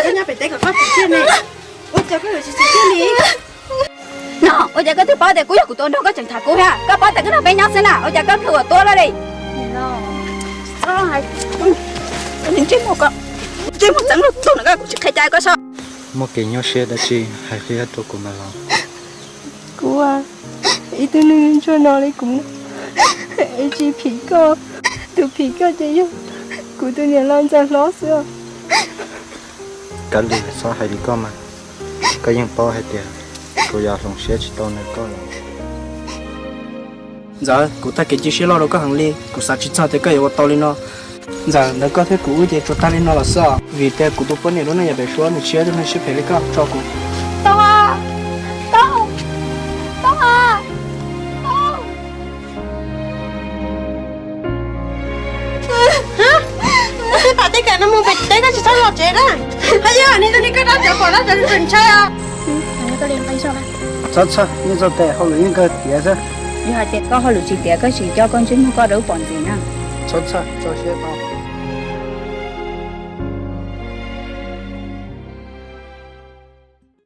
Koj nyob pem teb kom koj tsis thiaj ne. Ua cas koj yuav tsis tsis thiaj li? No, ua cas koj twb paub tias kuv yog kuv tua nrog koj tseem tham kuv thiab? Koj paub tias koj nrog peb nyob xwb na, ua cas koj plhws ua tuab lawm li? Ntsej muag ko, ntsej muag txeev lug tug no, kuv tsis qhia cas koj so. Muaj kev nyuaj siab dab tsi hais qhia rau kuv mas los. Kuv ib tug neeg ntsuag no li kuv, es tsis phim koj, tus phim koj ces yog kuv tus niam laus ntxawm hlob xwb. Kab Lis, txhob hais li koj mas, koj yeej paub hais tias kuv yuav hloov siab tsis tau nws koj los. Ntxawm, kuv tag kev cia siab loj rau koj heev li, kuv xav tsis txog tias koj yuav ua tau li no. Ntxawm, ntawm koj thiab kuv wb ces tsuas tag li no los xwb os, vim tias kuv tus poj niam lub neej yog pem suab, nws tsis yog ib tug neeg siab phem li koj, tso kuv. Tau os, tau, tau os, tau. Tus pam tej kam no mus pem teb, koj tsis txhob los tsev na. Haj yog nej tus neeg koj dab cov pom dab cov ntshai os. Txhob txhawj, nej txog tes hauj lwm yeej kawg tiav xwb. Yog hais tias koj hauj lwm tsis tiav, koj tsis coj koj ntsej muag koj rau wb pom ntxiv na. Txhob txhawj, tso siab tau.